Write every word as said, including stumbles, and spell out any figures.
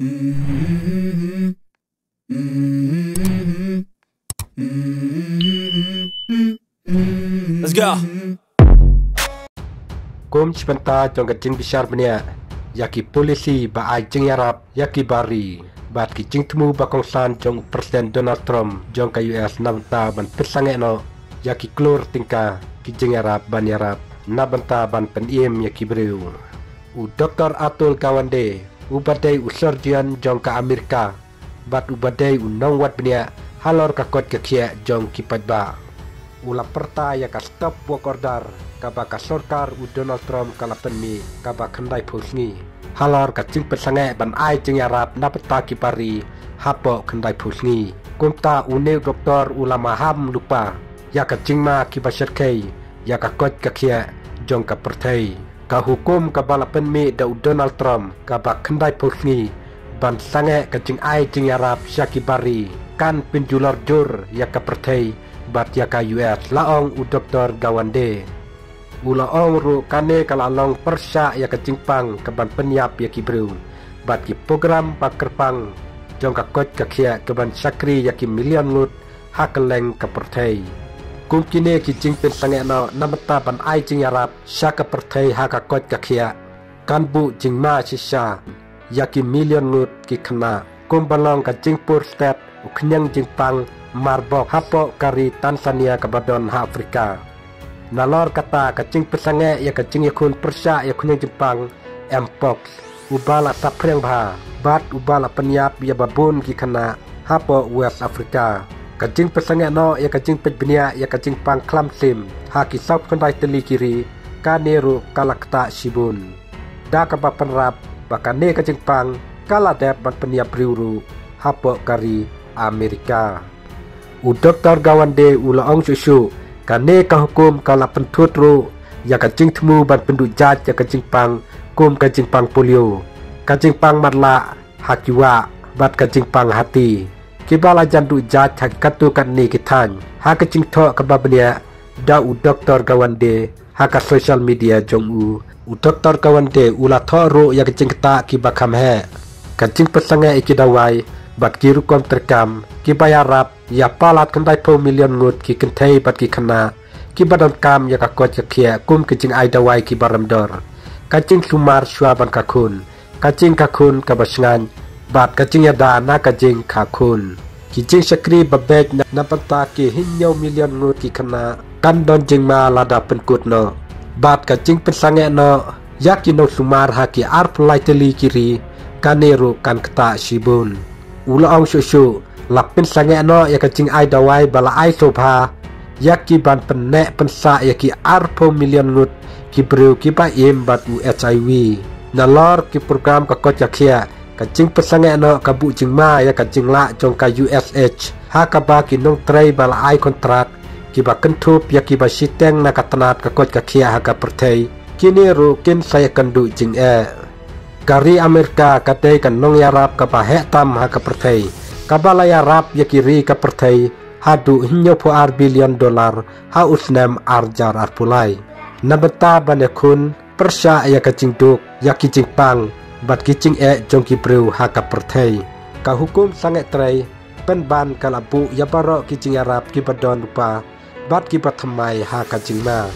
Let's go. Kum shi bynta jong ka jingbishar bniah ïa ki polisi ba ai jingïarap ïa ki bari bad ki jingthmu ba kongsan jong u President Donald Trump jong ka U S na bynta ban pynsangeh noh ïa ki klur tyngka ki jingïarap ban ïarap na bynta ban pynim ïa ki briew. U Doktor Atul Gawande, u ba dei u surgeon jong ka Amerika bad u ba dei u nongwad bniah halor ka koit ka khiah jong ki paidbah, u la pyrta ïa ka stop work order kaba ka sorkar u Donald Trump ka la pynmih kaba khyndai phew sngi halor ka jingpynsangeh ban ai jingïarap na bynta ki bari hapoh khyndai phew sngi. Kumta une u doktor u la maham lypa ïa ka jingma kiba shyrkhei ïa ka koit ka khiah jong ka pyrthei. Ka hukum kaba la pynmih da u Donald Trump kaba khyndai phew sngi ban sangeh ka jingai jingïarap sha ki bari kan pynjulor jur ïa ka pyrthei bad ïa ka U S, la ong u Doktor Gawande. U la ong ruh kane ka la long pyrshah ïa ka jingpang kaban pynïap ïa ki briew bad ki program ba kyrpang jong ka koit ka khiah kaban shakri ïa ki million ngut ha kylleng ka pyrthei. Kum kine ki jingpynsangeh noh na bynta ban ai jingïarap sha ka pyrthei ha ka koit ka khiah kan buh jingma shisha ïa ki million ngut ki khynnah, kumba long ka jingpur stet u khñiang jingpang marbok hapoh ka ri Tanzania kaba don ha Afrika. Nalor kata, ka jingpynsangeh ïa ka jingïakhun pyrshah ïa u khñiang jingpang Mpox, uba la saphriang bha bad uba la pynïap ïa ba bun ki khynnah hapoh West Africa. Ka jingpynsangeh noh ïa ka jingpeit bniah ïa ka jingpang khlam shlim ha ki saw khyndai tylli ki ri, kane ruh ka la ktah shibun, da kaba pynrap ba kane ka jingpang ka la dep ban pynïap briew ruh hapoh ka ri Amerika. U Doktor Gawande u la ong shuh shuh, kane ka hukum ka la pynthut ruh ïa ka jingthmu ban pynduh jait ïa ka jingpang, kum ka jingpang polio, ka jingpang matlah ha ki wah bad ka jingpang hati, kiba la jan duh jait ha ki katto katne ki thaiñ. Ha ka jingthoh kaba bniah da u Doktor Gawande ha ka social media jong u, u Doktor Gawande u la thoh ruh ïa ka jingktah kiba kham heh, ka jingpynsangeh ïa ki dawai bad ki rukom treikam kiba ïarap ïa palat khyndai phew million ngut ki kynthei bad ki khynnah kiba donkam ïa ka koit ka khiah kum ki jingai dawai kiba rem dor, ka jingsumar shuwa ban kha khun, ka jingkha khun kaba shngaiñ bad ka jingïada na ka jingkha khun. Ki jingshakri ba beit na, na bynta ki hynñiew million ngut ki khynnah kan don jingma lada pynkut noh, bad ka jingpynsangeh noh ïa ki nongsumar ha ki arphew lai tylli ki ri, kane ruh kan ktah shibun. U la ong shuh shuh, la pynsangeh noh ïa ka jingai dawai ba la ai sngewbha ïa ki ban pynneh pynsah ïa ki arphew million ngut ki briew kiba im bad u H I V. Nalor ki program ka koit ka khiah, ka jingpynsangeh noh ka buh jingma ïa ka jinglah jong ka U S H, ha kaba ki nongtrei ba la ai kontrak kiba kynthup ïa kiba shiteng na ka tnat ka koit ka khiah ha ka pyrthei, kine ruh kin sa ïakynduh jingeh. Ka ri Amerika ka dei ka nongïarap kaba heh tam ha ka pyrthei, kaba la ïarap ïa ki ri ka pyrthei haduh hynñiew phew ar billion dollar ha u snem ar hajar arphew lai, na bynta ban ïakhun pyrshah ïa ka jingduk ïa ki jingpang bad ki jingeh jong ki briew ha ka pyrthei. Ka hukum sangeh trei pynban ka la buh ïa baroh ki jingïarap kiba don lypa bad kiba thymmai ha ka jingma.